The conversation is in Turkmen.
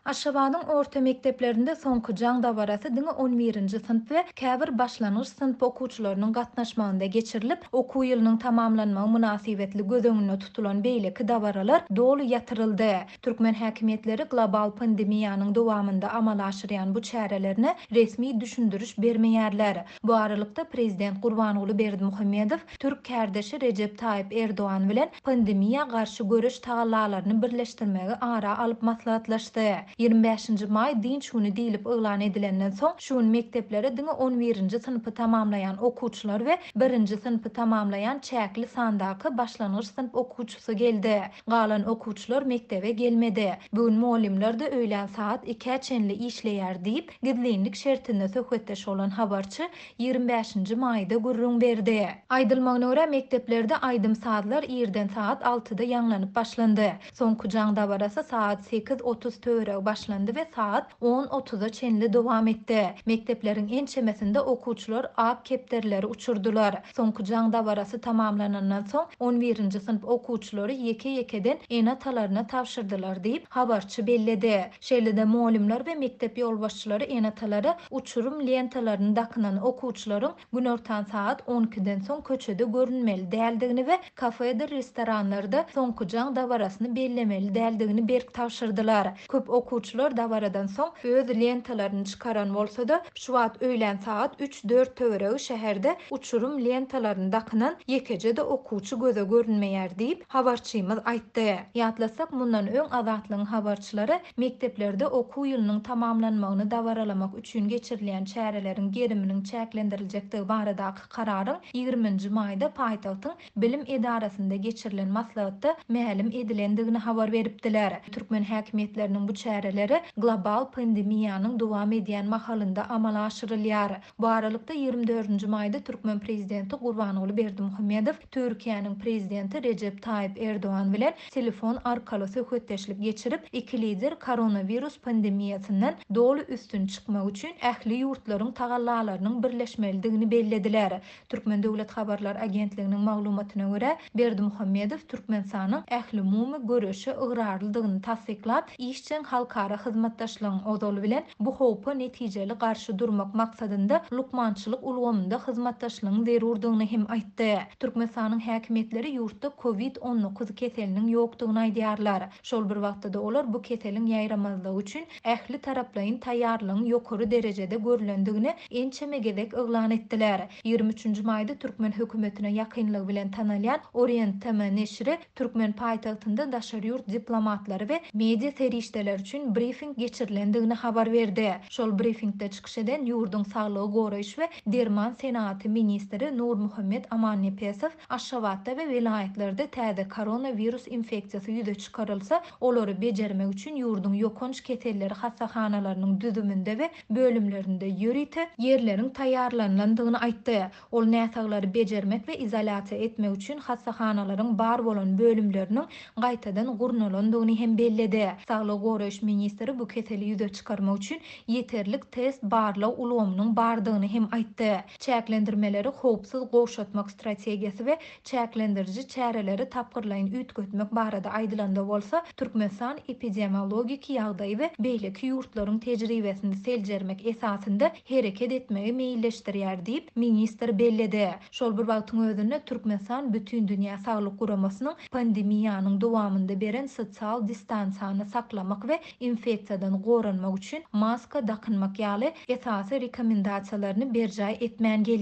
Aşgabadyň orta mekdeplerinde soňky jaň dabarasy diňe on birinji synp we käbir başlangyç synp okuwçylarynyň gatnaşmagynda geçirilip, okuw ýylynyň tamamlanmagy mynasybetli göz öňünde tutulan beýleki dabaralar doly ýatyryldy. Türkmen häkimiýetleri global pandemiýanyň dowamynda amala aşyrýan bu çärelerine resmi düşündiriş bermeýärler. Bu aralykda, prezident Gurbanguly Berdimuhamedow Türk kärdeşi Rejep Taýyp Erdogan bilen pandemiýa garşy göreş tagallalaryny birleşdirmegi ara alyp maslahatlaşdy. 25-nji maý dynç güni diýlip yglan edilenden soň, şu gün mekdeplere diňe on birinji synpy tamamlaýan okuwçylar we birinji synpy tamamlaýan çäkli sandaky başlangyç synp okuwçysy geldi. Galan okuwçylar mekdebe gelmedi. Bu gün mugallymlar-da öýlän sagat ikä çenli işleýär diýip, gizlinlik şertinde söhbetdeş bolan habarçy 25-nji maýda gürrüň berdi. Aýdylmagyna görä, mekdeplerde aýdym-sazlar irden sagat altyda ýaňlanyp başlandy. Soňky jaň dabarasy sagat 8:30 töweregi başlandy we sagat on otuza çenli dowam etdi. Mekdepleriň ençemesinde okuwçylar ak kepderileri uçurdylar. Soňky jaň dabarasy tamamlanandan soň, on birinji synp okuwçylary ýeke-ýekeden ene-atalaryna tabşyrdylar diýip, habarçy belledi. Şeýle-de mugallymlar we mekdep ýolbaşçylary ene-atalara uçurym lentalaryny dakynan okuwçylaryň günortan sagat on ikiden soň köçede görünmeli däldigini we kafedir restoranlarda soňky jaň dabarasyny bellemeli däldigini berk tabşyrdylar. Köp okuwçylar dabaradan soň öz lentalaryny çykaran bolsa-da, şu wagt öýlän sagat üç-dört töweregi şäherde uçurym lentalaryny dakynan ýekeje-de okuwçy göze görünmeýär diýip, habarçymyz aýtdy. Ýatlasak, mundan öň Azatlygyň habarçylary mekdeplerde okuw ýylynyň tamamlanmagyny dabaralamak üçin geçirilýän çäreleriň geriminiň çäklendiriljekdigi baradaky kararyň ýigriminji maýda paýtagtyň bilim edarasynda geçirilen maslahatda mälim edilendigini habar beripdiler. Türkmen häkimiýetleriniň bu çäreleri global pandemiýanyň dowam edýän mahalynda amala aşyrylýar. Bu aralykda, 24-nji maýda türkmen prezidenti Gurbanguly Berdimuhamedow Türkiýäniň prezidenti Rejep Taýyp Erdogan bilen telefon arkaly söhbetdeşlik geçirip, iki lider koronawirus pandemiýasyndan doly üstün çykmak üçin ähli ýurtlaryň tagallalarynyň birleşmelidigini bellediler. Türkmen döwlet habarlar agentliginiň maglumatyna görä, Berdimuhamedow Türkmenistanyň ählumumy göreşe ygrarlydygyny tassyklap, işjeň halkara hyzmatdaşlygyň, ozaly bilen, bu howpa netijeli garşy durmak maksadynda lukmançylyk ulgamynda hyzmatdaşlygyň zerurdygyny hem aýtdy. Türkmenistanyň häkimiýetleri ýurtda Covid 19 keseliniň ýokdugyny aýdýarlar. Şol bir wagtda-da olar bu keseliň ýaýramazlygy üçin ähli taraplaýyn taýýarlygyň ýokary derejede görlendigini ençeme gezek yglan etdiler. 23-nji maýda türkmen hökümetine ýakynlygy bilen tanalýan Orient TM neşiri türkmen paýtagtynda daşary ýurt diplomatlary we media serişdeleri üçin brifing geçirilendigini habar berdi. Şol brifingde çykyş eden ýurduň saglygy goraýyş we derman senagaty ministri Nurmuhammet Amannepesow Aşgabatda we welaýatlarda täze koronawirus infeksiýasy ýüze çykarylsa, olary bejermek üçin ýurduň ýokanç keselleri hassahanalarynyň düzüminde we bölümlerinde ýörite ýerleriň taýýarlanylandygyny aýtdy. Ol näsaglary bejermek we izolýasiýa etmek üçin hassahanalaryň bar bolan bölümleriniň gaýtadan gurnalandygyny hem belledi. Saglygy goraýyş ministri bu keseli ýüze çykarmak üçin ýeterlik test-barlag ulgamynyň bardygyny hem aýtdy. Çäklendirmeleri howpsuz gowşatmak strategiýasy we çäklendiriji çäreleri tapgyrlaýyn üýtgetmek barada aýdylanda bolsa, Türkmenistan epidemiologik ýagdaýy we beýleki ýurtlaryň tejribesini seljermek esasynda hereket etmegi meýilleşdirýär diýip, ministr belledi. Şol bir wagtyň özünde, Türkmenistan Bütindünýä Saglyk Guramasynyň pandemiýanyň dowamynda beren sosial distansiýany saklamak we infeksiýadan goranmak üçin maska dakynmak ýaly esasy rekomendasiýalaryny berjaý etmän gelýär.